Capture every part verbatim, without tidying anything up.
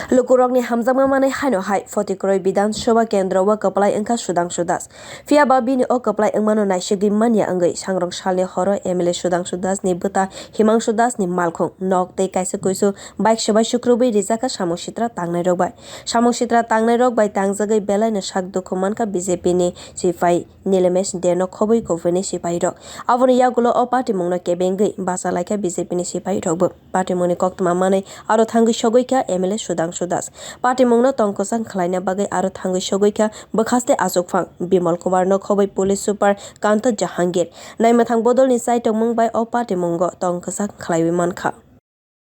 Lukurokni hamjakma manwi haino hai Photi Kroi Bidhan Sabha Kendro o kwplai wngkha Sudhangshu Das. Phiya ba bini o kwplai wngmano naisigwi manya wngwi sangrong salni horo M L A Sudhangshu Das ni bwta Himangshu Das ni malkhung, nok tei kaisa kuisu bike swbai sukrubwi rijak kha samung sitra tangnairok bai. Samung sitra tangnairok bai tangjagwi belaino sak dukhu mankha B J P ni sipai Nilemesh Deno khobwi kubui ni sipai rok. Aboni yagulo o patimungno kebengwi bacha laikha B J P ni sipai rokbo. Patimungni koktwma manwi aro thangwi sogwi kha M L A Sudhangshu Das. Patimungno tong kwchang khlaina bagwi aro thangwi sogwi kha bwkhaste achukphang Bimal Kumar no khobwi police super Kanta Jahangir. Naimwthang bodolni chaitokmung bai o patimungo tong kwchang khlaiwi mankha.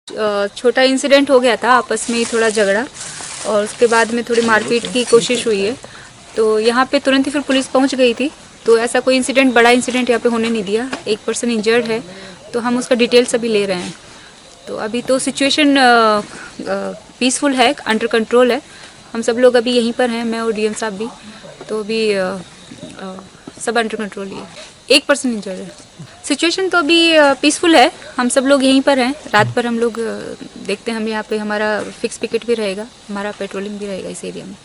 अ, छोटा इंसिडेंट हो गया था, आपस में ही थोड़ा झगड़ा, और उसके बाद में थोड़ी मारपीट की कोशिश हुई है। तो यहाँ पे तुरंत ही फिर पुलिस पहुँच गई थी, तो ऐसा कोई इंसिडेंट, बड़ा इंसिडेंट यहाँ पे होने नहीं दिया। एक पर्सन इंजर्ड है, तो हम उसका डिटेल्स अभी ले रहे हैं। तो अभी तो सिचुएशन पीसफुल है, अंडर कंट्रोल है। हम सब लोग अभी यहीं पर हैं, मैं और डीएम साहब भी। तो अभी अ, अ, सब अंडर कंट्रोल ही है। एक पर्सन इंजर्ड है। सिचुएशन तो अभी पीसफुल है, हम सब लोग यहीं पर हैं। रात भर हम लोग अ, देखते हैं, हम यहाँ पे हमारा फिक्स पिकेट भी रहेगा, हमारा पेट्रोलिंग भी रहेगा इस एरिया में।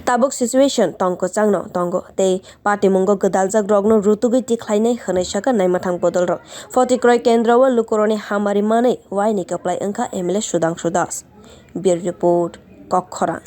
Tabuk situation tong kwchangno tongo tei patimungo gwdaljak rokno rutugwi tikhlainai hwnwi sakha naimwthang bodolrok. Photi Kroi Kendro o lukurokni hamari manwi waini kwplai wngkha M L A Sudhangshu Das. Bureau Report, Kokkhorang.